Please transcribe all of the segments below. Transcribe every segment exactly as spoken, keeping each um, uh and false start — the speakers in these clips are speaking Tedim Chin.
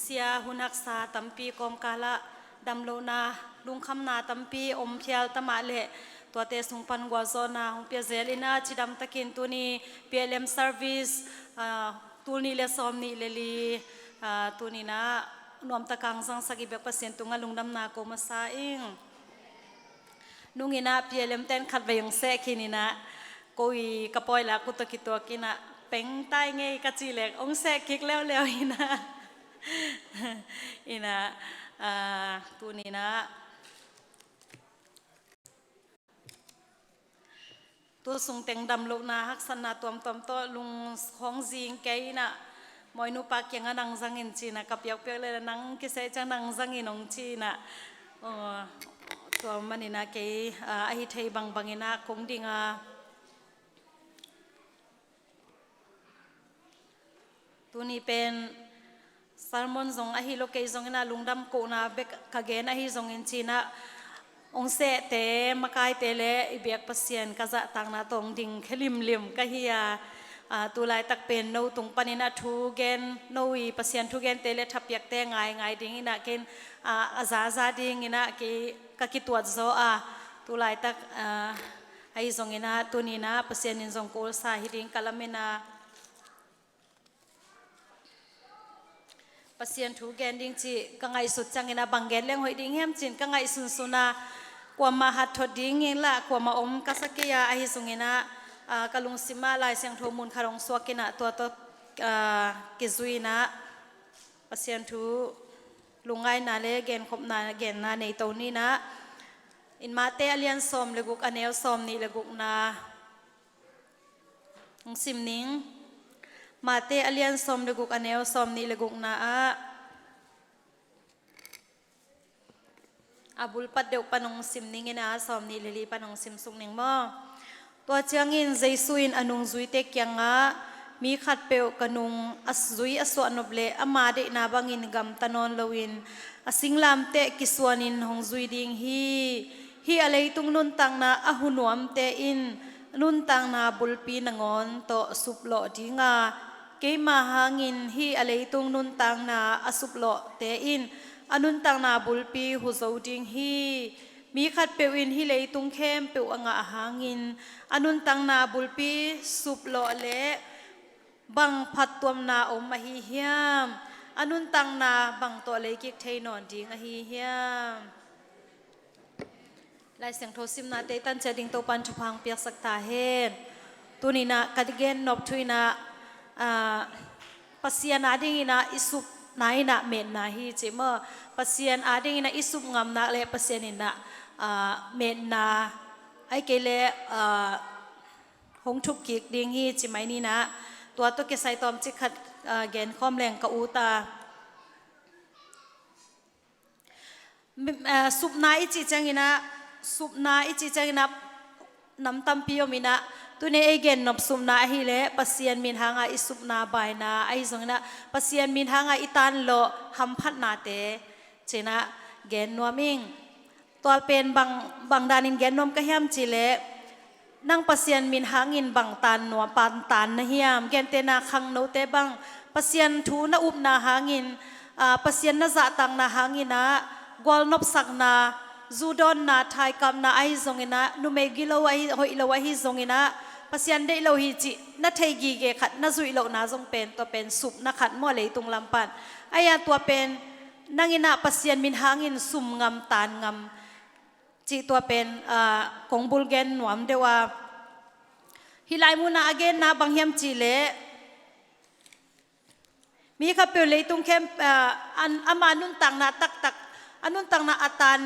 Sia hun haksa tampi kawmkalah damlohna, lungkhamna tampi om phial tamah leh tuate sung pan gualzawhna hong pia zel in ah, cidam takin tuni P L M service, ah, tul nih le sawm nih le li, ah, tuni in ah nuamtak hong zangsak i biak Pasian tungah lungdamna ko masa ing. Nung in ah P L M ten khatvei hong seh khin in ah, ko i ka pawi la kut tawh kituak in ah, peng tai ngei ka cih leh hong seh kik leuleu in ah. In ah, ah, tuni in ah tu sung teng damlohna, haksatna tuamtuam tawh lungkhawng zing kei in ah, Mawi nupa kiangah nang zangin ci in ah, ka piakpiak leh nang kiseh ciang nang zangin hong ci in ah, aw, tua man in ah kei, ah, ahi thei bangbang in ah kong ding a. Tuni pen sermon zong ahi lo, kei zong in ah lungdam kohna bek ka gen ahi zongin ci in ah, hong sehte, makaite le i biak Pasian ka zahtakna tawh hong ding khe limlim ka hi a, a, tu laitak pen no tung pan in ah thu gen, no i Pasian thugente le thapiakte ngaingai ding in ah kei in, a, a zaza ding in ah kei ka kituat zaw a, tu laitak, a, ahi zongin ah tuni in ah Pasian in zong kawlsa hi ding ka lamen a. Pasian thu gen ding cih ka ngaihsut ciangin ah bang gen leng hoih ding hiam ci in ka ngaihsunsun a, kuamah hatthot ding in lah kuamah om ka sa kei a, ahi zongin ah, a, ka lungsim ah Lai Siangtho mun khat hong suak in ah tua tawh, a, kizui in ah Pasian thu lungngaihna le genkhopna genna nei to ni in ah, in Mate a lian sawm le guk, a neu sawm nih le gukna hong sim ning. Mate a lian sawm le guk, a neu sawm nih le gukna ah, a bulpat deuh pan hong sim ning in ah, sawm nih le li pan hong simsuk ning maw. Tua ciangin Jesu in a nungzuite kiangah, mi khatpeuh ka nung a zui a suahnop leh ama deihna bangin gamta nawn loin a singlamteh kisuanin hong zui ding hi. Hih a leitung nuntakna a hu nuamte in nuntakna bulpi nangawn tawh suplawh ding a, keima hangin hih a leitung nuntakna a suplawhte in a nuntakna bulpi hu zo ding hi. Mi khatpeuh in hih leitung khempeuh a ngah hangin a nuntakna bulpi suplawh leh bang phattuamna om ahi hiam? A nuntakna bang tawh leikik thei nawn ding ahi hiam? Lai Siangtho simnate tan ciat ding Topan thupha hong piaksak ta hen. Tuni in ah ka gen nop thu in ah, ah, Pasian ading in ah i supna in ah metna hi ci maw. Pasian ading in ah i sup ngam nak leh Pasian in ah, ah, metna, ahih kei leh, ah, hong thukkik ding hi ci mai ni in ah, tua tawh kisai tawmcik khat, ah, genkhawm leng ka ut a. Mi, ah, supna i cih ciangin ah, supna i cih ciangin ah nam tampi om in ah, tuni ei gen nop supna ahih leh Pasian min hangah i supna baina, ahi zongin ah Pasian min hangah i tanlawh hamphatnate ci in ah gen nuam ing. Tua pen bang, bang danin gen nuam ka hiam cih leh, nang Pasian min hangin bang tan nuam, pan tan na hiam? Gentehna khangnote bang Pasian thu na upna hangin, ah, Pasian na zahtakna hangin ah, gualnopsakna, zu dawnna, thaikapna ahi zongin ah, numei gilo ahi, hoih lo ahi zongin ah, Pasian deih lo hi cih na thei gige khat na zuih lohna zong pen, tua pen supna khat maw leitung lam pan. Ahi a, tua pen nang in ah Pasian min hangin sum ngam, tan ngam cih tua pen, ah, kong bul gen nuam deuh a. Hih lai munah a genna bang hiam cih leh, mi khatpeuh leitung khempeuh, ah, an, ama nuntakna taktak, a nuntakna a tan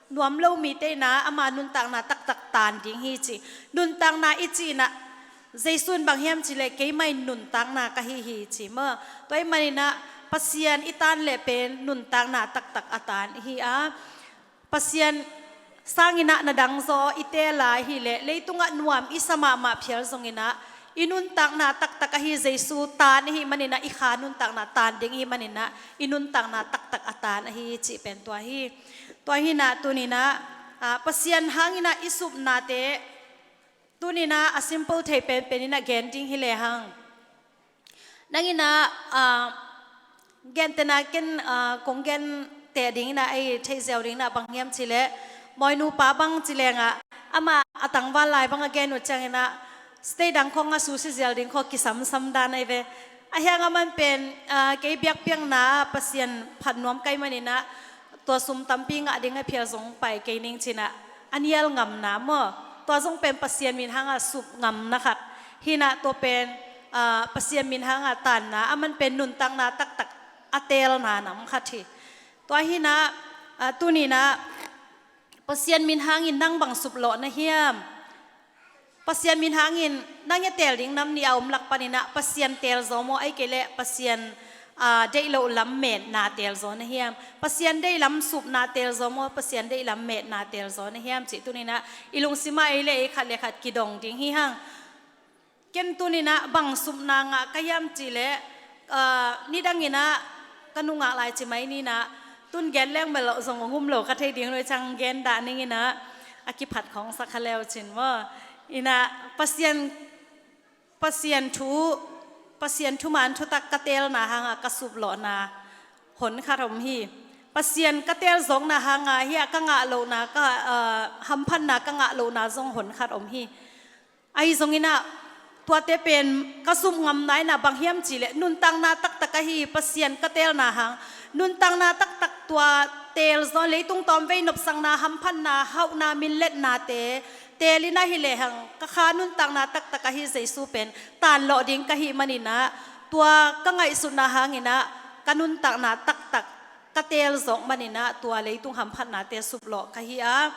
nuam lo mite in ah ama nuntakna taktak tan ding hi ci. Nuntakna i cih in ah, Jesu in bang hiam cih leh, keimah in nuntakna ka hi hi ci maw. Tua ahih manin ah Pasian i tan leh pen nuntakna taktak a tan hi a. Pasian sangin ah na dang zaw i teel a hih leh, leitungah nuam i sa mahmah phial zongin ah, i nuntakna taktak ahi Jesu tan ahih manin ah, i kha nuntakna tan ding ahih manin ah, i nuntakna taktak a tan ahi cih pen tua hi. Tua hi in ah tuni in ah, ah, Pasian hangin ah i supnate, tuni in ah a simple thei penpen in ah gen ding hi lehang. Nang in ah, ah, Gentehna ken, ah, kong gente dingin ah, ei theih ziau dingin ah bang hiam cih leh, mawi nupa bang ci leng ah, amah a tangval lai bang a gen uh ciangin ah, state dang khawng a susi zial ding khawng kisamsam dan ahi ve. Ahih hang aman pen, ah, kei biakpiakna ah Pasian phat nuam ka hih manin ah, tua sum tampi ngah ding a phial zong pai kei ning ci-in ah, a nial ngamna maw. Tua zong pen Pasian min hangah sup ngamna khat hi-in ah, tua pen, ah, Pasian min hangah taanna, aman pen nuntakna taktak a teelna nam khat hi. Tua hi-in ah, ah, tuni-in ah, Pasian min hangin nang bang suplawh na hiam? Pasian min hangin nang i a teel ding nam nih a om lak panin ah, Pasian teel zaw maw, ahih kei leh Pasian, ah, deih loh lam metna teel zaw na hiam? Pasian deih lam supna teel zaw maw, Pasian deih lam metna teel zaw na hiam cih tuni-in ah, i lungsim ah ei le ei khat le khat kidong ding hi hang. Ken tuni-in ah bang supna ngah ka hiam cih leh, ah, nidangin ah ka nungak lai ci mai ni-in ah, tun gen leng bel zong hong um lo ka thei ding uh hi ciang gen dah ning in ah, a kiphat khawng sa kha le uh cin maw. In ah Pasian, Pasian thu, Pasian thuman thutak ka teelna hangah ka suplawhna hon khat om hi. Pasian ka teel zawkna hangah hih a ka ngah lohna, ka, ah, hamphatna ka ngah lohna zong hon khat om hi. Ahi zongin ah, tuate pen ka sup ngamna in ah bang hiam cih leh, nuntakna taktak ahi Pasian ka teelna hang, nuntakna taktak tua teel zaw, leitung tawmvei nopsakna, hamphatna, hauhna, minletnate teel in ah hi lehang, ka kha nuntakna taktak ahi Jesu pen taanlawh ding ka hih manin ah, tua ka ngaihsutna hangin ah ka nuntakna taktak ka teel zawk manin ah, tua leitung hamphatnate suplawh ka hi a.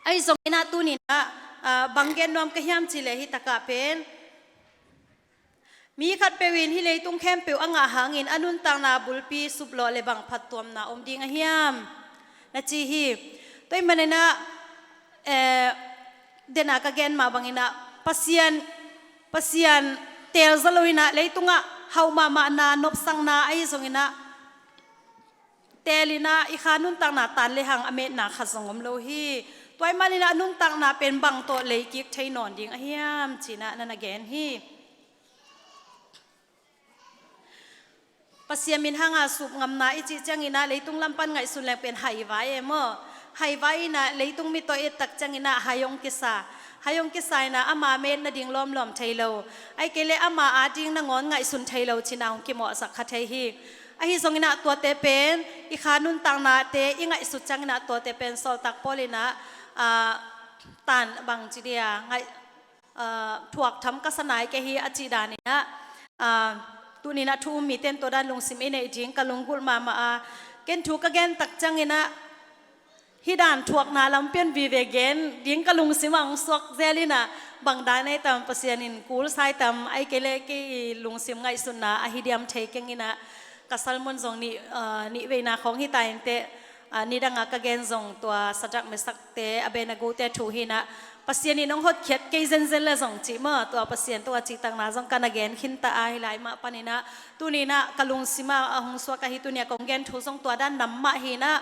Ahi zongin ah tuni-in ah, ah, bang gen nuam ka hiam cih leh, hih takah pen mi khatpeuh in hih leitung khempeuh a ngah hangin a nuntakna bulpi suplawh leh bang phattuamna om ding a hiam, na ci hi. Tua ahih manin ah, eh, den a ka gen mah bangin ah, Pasian, Pasian teel zaw lo-in ah, leitungah hauh mahmahna, nopsakna ahi zongin ah, teel in ah i kha nuntakna taan lehang a metna khat zong om lo hi. Tua ahih manin ah nuntakna pen bang tawh leikik thei nawn ding a hiam ci-in ah na na gen hi. Pasian min hangah sup ngamna i cih ciangin ah, leitung lam pan ngaihsun leng pen haivai e maw. Haivai in ah leitung mi tawh i et tak ciangin ah hai hong kisa. Hai hong kisa in ah ama metna ding lawmlawm thei lo, ahih kei leh ama ading nangawn ngaihsun thei lo ci-in ah hong kimawhsak kha thei hi. Ahi zongin ah tuate pen, i kha nuntaknate i ngaihsut ciangin ah tuate pen sawltak Paul in ah, ah, taan bang ci dia, ngaih, ah, thuak tham ka sa nai kei hi a cih danin ah, ah, tuni-in ah thu um mite in tua dan lungsim i neih ding ka lunggulh mahmah a. Ken thu ka gen tak ciangin ah, hih dan thuakna lam pian vive gen ding ka lungsim ah hong suak zel in ah, bang dan ahi tam, Pasian in kul sa hi tam, ahih kei leh kei i lungsim ngaihsutna ahi diam thei keng in ah, ka sermon zong nih, ah, nih veina khawng hi ta inteh, ah, nidang a ka gen zong tua Sadrak, Mesakte, Abednegote thu hi-in ah, Pasian in hong hotkhiat kei zenzen leh zong cih maw, tua Pasian tungah cihtakna zong ka na gen khin ta a, hih lai mah panin ah, tuni-in ah ka lungsim ah a hong suak ahi, tuni-a kong gen thu zong tua dan nam mah hi-in ah,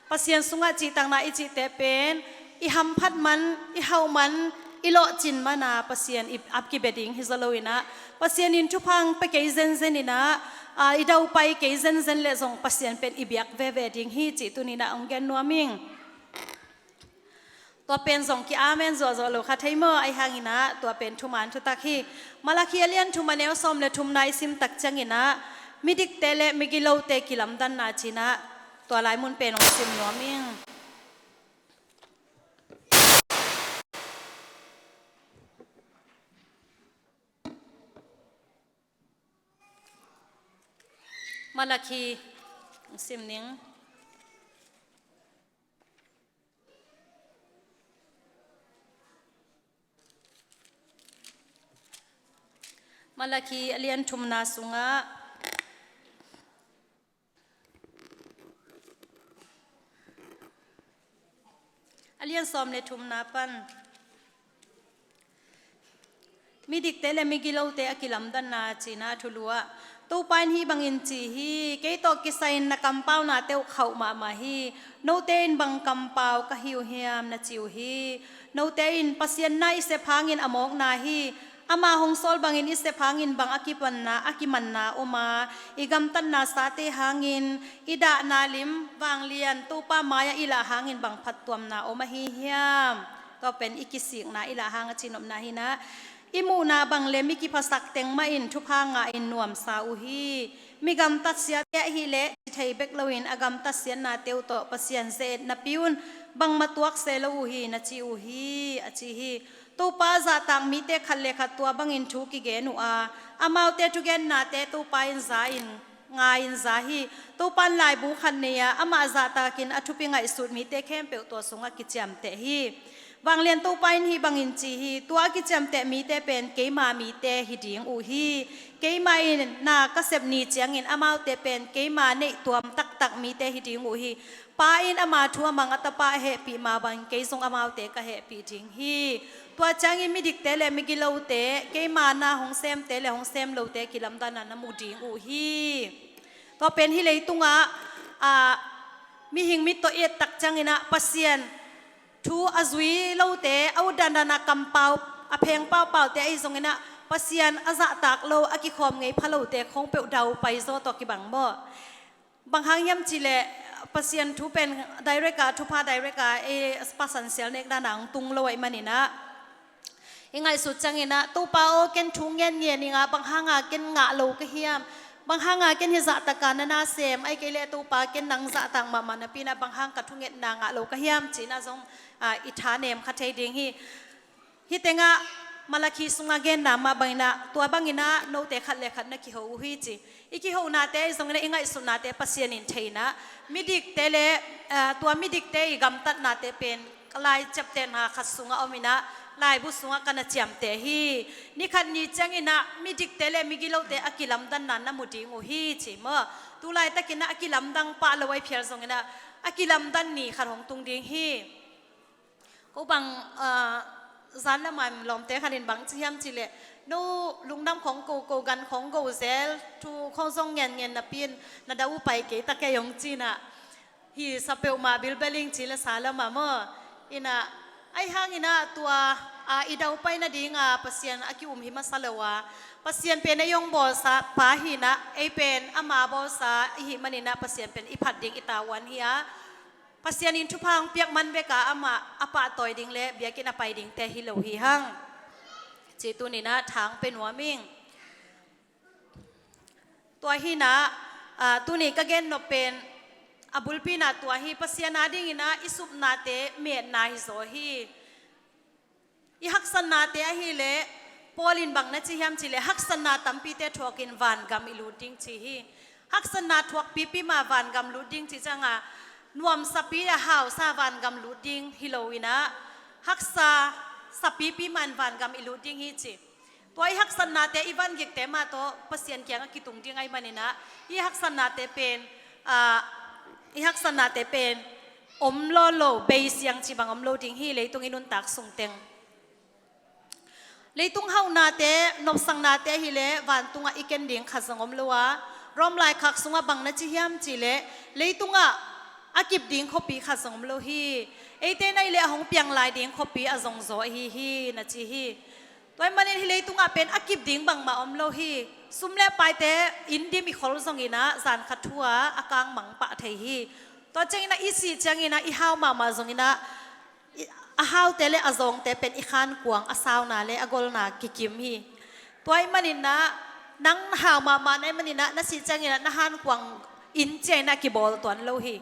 Pasian sungah cihtakna i cihte pen, i hamphat man, i hauh man, i lawhcin man a Pasian i ap kibia ding hi zaw lo-in ah, Pasian in thupha hong pia kei zenzen in ah, ah, i daupai kei zenzen leh zong Pasian pen i biak veve ding hi cih tuni-in ah hong gen nuam ing. Tua pen zong ki-amen zuahzuah lo kha thei maw, ahih hangin ah tua pen thuman thutak hi. Malakhi a lian thum a neu sawm leh thumna i sim tak ciangin ah, midikte leh migilote kilamdanna ci-in ah, tua lai mun pen hong sim nuam ing. Malakhi, sim ning. Malakhi a lian thumna sungah, a lian sawm leh thumna pan, midikte leh migilote a kilamdanna ci-in ah thulu ah, Topa in hih bangin ci hi: Kei tawh kisai-in na kampaunate uh khauh mahmah hi. Note in bang kampau ka hi uh hiam, na ci uh hi. Note in, Pasian na i sep hangin a mawkna hi. Ama hong sawl bangin i sep hangin bang a kipanna, a kimanna om a, i gamtatna sate hangin, i dahna lim vanglian Topa mai-ah i lah hangin bang phattuamna om ahi hiam? Tua pen i kisikna, i lah hang a cinopna hi-in ah, i muhna bang le mi kiphasak teng mah in thupha ngah in nuamsa uh hi. Mi gamtatsiate ahih leh ci thei bek loin a gamtatsiatnate uh tawh Pasian ze-et napi un bangmah tuak se lo uh hi, na ci uh hi, a ci hi. Topa zahtak mite khat le khat tua bangin thu kigen uh a, amaute thugennate Topa in za in, ngai in za hi. Topa in laibu khat nei a, amah zahtakin a thupi ngaihsut mite khempeuh tua sungah kiciamteh hi. Vanglian Topa in hih bangin ci hi: Tua a kiciamteh mite pen keima mite hi ding uh hi. Keimah in na ka sep ni ciangin amaute pen keima neih tuam taktak mite hi ding uh hi. Pa in ama thu a mang a tapa a hehpih mah bangin kei zong amaute ka hehpih ding hi. Tua ciangin midikte le migilote, keima na hong semte le hong sem lote kilamdanna na mu ding uh hi. Tua pen hih leitungah, ah, mihing mit tawh i et tak ciangin ah Pasian thu a zui lote, a ut dandan a kampau, a pheng paupaute ahi zongin ah, Pasian a zahtak lo, a kikhawm ngei pha lote khawng peuh daupai zaw tawh kibang maw? Bang hang hiam cih leh Pasian thu pen direct a, thupha direct a, e, pasan sial nek dan a hong tung lo ahih manin ah, i ngaihsut ciangin ah, Topa aw, ken thu ngen ngen ing a, bang hanga ken ngah lo ka hiam? Bang hanga ken hih zahtak a na na sem, ahih kei leh Topa, ken nang zahtak mahmah napi-in ah bang hang ka thungetna ngah lo ka hiam, ci-in ah zong, ah, i tha nem kha thei ding hi. Hih tengah Malakhi sungah genna mah bangin ah, tua bangin ah note khat le khat na kiho uh hi, ci. I kihohnate ahi zongin ah, i ngaihsutnate Pasian in thei-in ah, midikte le, ah, tua midikte i gamtatnate pen lai ciaptehna khat sungah om in ah, laibu sungah ka na ciamteh hi. Ni khat ni ciangin ah midikte le migilote a kilamdanna na mu ding uh hi, ci maw? Tu laitakin ah a kilamdang pah lo ahih phial zongin ah, a kilamdan ni khat hong tung ding hi. Ko bang, ah, zan lam a lawmte khat in bang ci hiam cih leh, no lungdam khawng ko, ko gan khawng go zel, thu khawng zong ngen ngen napi-in, na dau pai kei ta kei hong ci-in ah, hi sa peuhmah bilbel ing ci leh sa lam a maw? In ah, ahih hangin ah tua, ah, i daupai nading a Pasian a ki-um hi masa lo a, Pasian pen ei hong bawlsa pa hi-in ah, ei pen ama bawlsa i hih manin ah Pasian pen i phat ding i tavuan hi a, Pasian in thupha hong piak man bek a amah a pahtawi ding le biakinn a pai dingte hi lo hi hang, ci tuni-in ah tha hong pia nuam ing. Tua hi-in ah, ah, tuni ka gen nop pen a bulpi-in ah tua hi: Pasian adingin ah i supnate metna hi zaw hi. I haksatnate ahih leh Paul in bang na ci hiam cih leh, haksatna tampite thuakin vangam i lut ding, ci hi. Haksatna thuak pipi mah vangam lut ding cih ciangin, nuamsapi a hausa vangam lut ding hi lo-in ah, haksa sa pipi mah in vangam i lut ding hi, ci. Tua i haksatnate, i vangikte mah tawh Pasian kiangah kitung ding ahih manin ah, i haksatnate pen, ah, i haksatnate pen om lo lo, bei siang cih bang om lo ding hi, leitung i nuntak sung teng. Leitung hauhnate, nopsaknate ahih leh vantungah i ken ding khat zong om lo a, Rom laikhak sungah bang na ci hiam cih leh, leitungah a kip ding khuapi khat zong om lo hi. Eite in ahih leh a hong piang lai ding khuapi a zong zaw ahi hi, na ci hi. Tua ahih manin hih leitungah pen a kip ding bangmah om lo hi. Sum le paite inn dim i khol zongin ah, zan khat thu-a a kang mang pah thei hi. Tua ciangin ah i sih ciangin ah i hau mahmah zongin ah, i, a haute le a zawngte pen i khankuang, a sauna le a golna kikim hi. Tua ahih manin ah, nang hau mahmah na hih manin ah, na sih ciangin ah na khankuang inn ciangin ah kibawl tuan lo hi.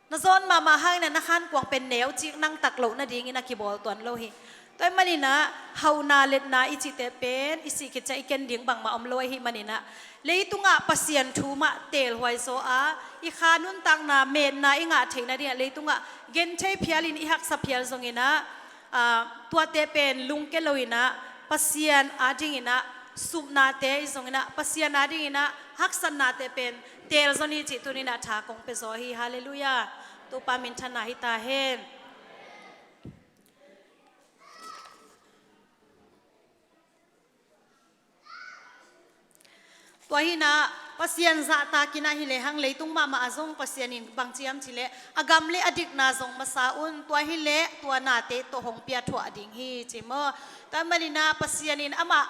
Na zawn mahmah hangin ah na khankuang pen neucik nangtak loh nadingin ah kibawl tuan lo hi. Tua ahih manin ah, hauhna letna i cihte pen i sih khit ciang i ken ding bangmah om lo ahih manin ah, leitungah Pasian thu mah teelhuai zaw a, i kha nuntakna metna i ngah theih nadingah leitungah genthei phialin i haksa phial zongin ah, ah, tuate pen lungke loin ah, Pasian adingin ah supnate i zongin ah, Pasian adingin ah haksatnate pen teelzaw ni cih tuni-in ah tha kong pia zaw hi. Halleluiah. Topa minthanna hi ta hen. Tua hi-in ah, Pasian zahtakin ah hi lehang leitung mahmah ah zong Pasian in bang ci hiam cih leh a gam le a dikna zong masa un, tua hi leh tua nate tawh hong piathuah ding hi ci maw. Tua ahih manin ah Pasian in amah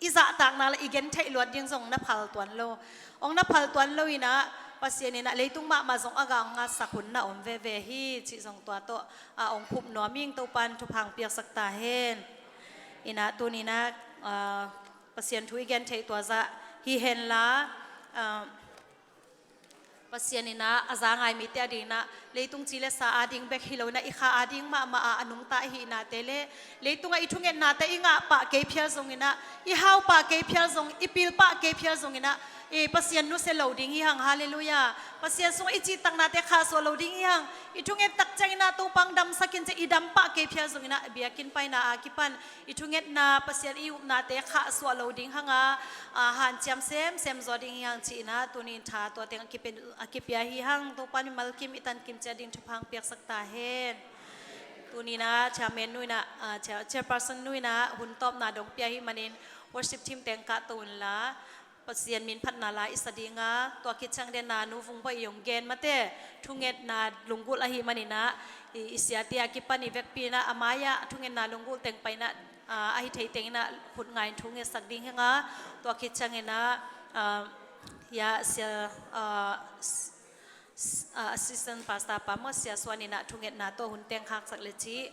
i zahtakna le i gentheih luat ding zong na phal tuan lo. Hong na phal tuan lo in ah Pasian in ah leitung mahmah zong a gah hong ngatsak hun na om veve hi cih zong tua tawh a hong khup nuam ing. Topa'n thupha hong piaksak ta hen. In ah tuni in ah, ah, Pasian thu i gentheih tua zah hi henla, ah, Pasian in ah a za ngai mite a ding in ah leitung ci le sa a ding bek hi lo in ah i kha a ding mahmah ah a nungta i hih nate le leitung ah i thungetnate i ngah pah kei phial zong in ah, i hau pah kei phial zong, i pil pah kei phial zong in ah, i Pasian nusia lo ding hi hang. Halleluiah. Pasian sungah i cihtaknate khahsuah lo ding hi hang. I thunget tak ciangin ah Topa hong damsak in ci-a i dam pah kei phial zong in ah biakinn paina a kipan i thungetna, Pasian i upnate khahsuah lo ding hang a, a, hanciam semsem zaw ding hi hang ci-in ah tuni in tha tua teng a kipia, a kipia hi hang. Topa in mimal kim i tankim ciat ding thupha hong piaksak ta hen. Tuni in ah chairman nu in ah, a, chair-, chairperson nu in ah hun tawpna dong pia ahih manin worship team teng kahto unla, Pasian min phatna la i sa ding a, tua khit ciang den a Nu Vung Bawi i hong gen mate, thungetna lunggulh ahih manin ah, i, i siate a kipan i vekpi in ah a mai-ah thungetna lunggulh teng pai in ah, a, a hi thei teng in ah khut nga in thu ngetsak ding hi hang a, tua khit ciangin ah, a, ya, sia, a, s-, s-, a, assistant pastor pa maw, Sia Suan in ah thungetna tawh hun teng khaksak le cih,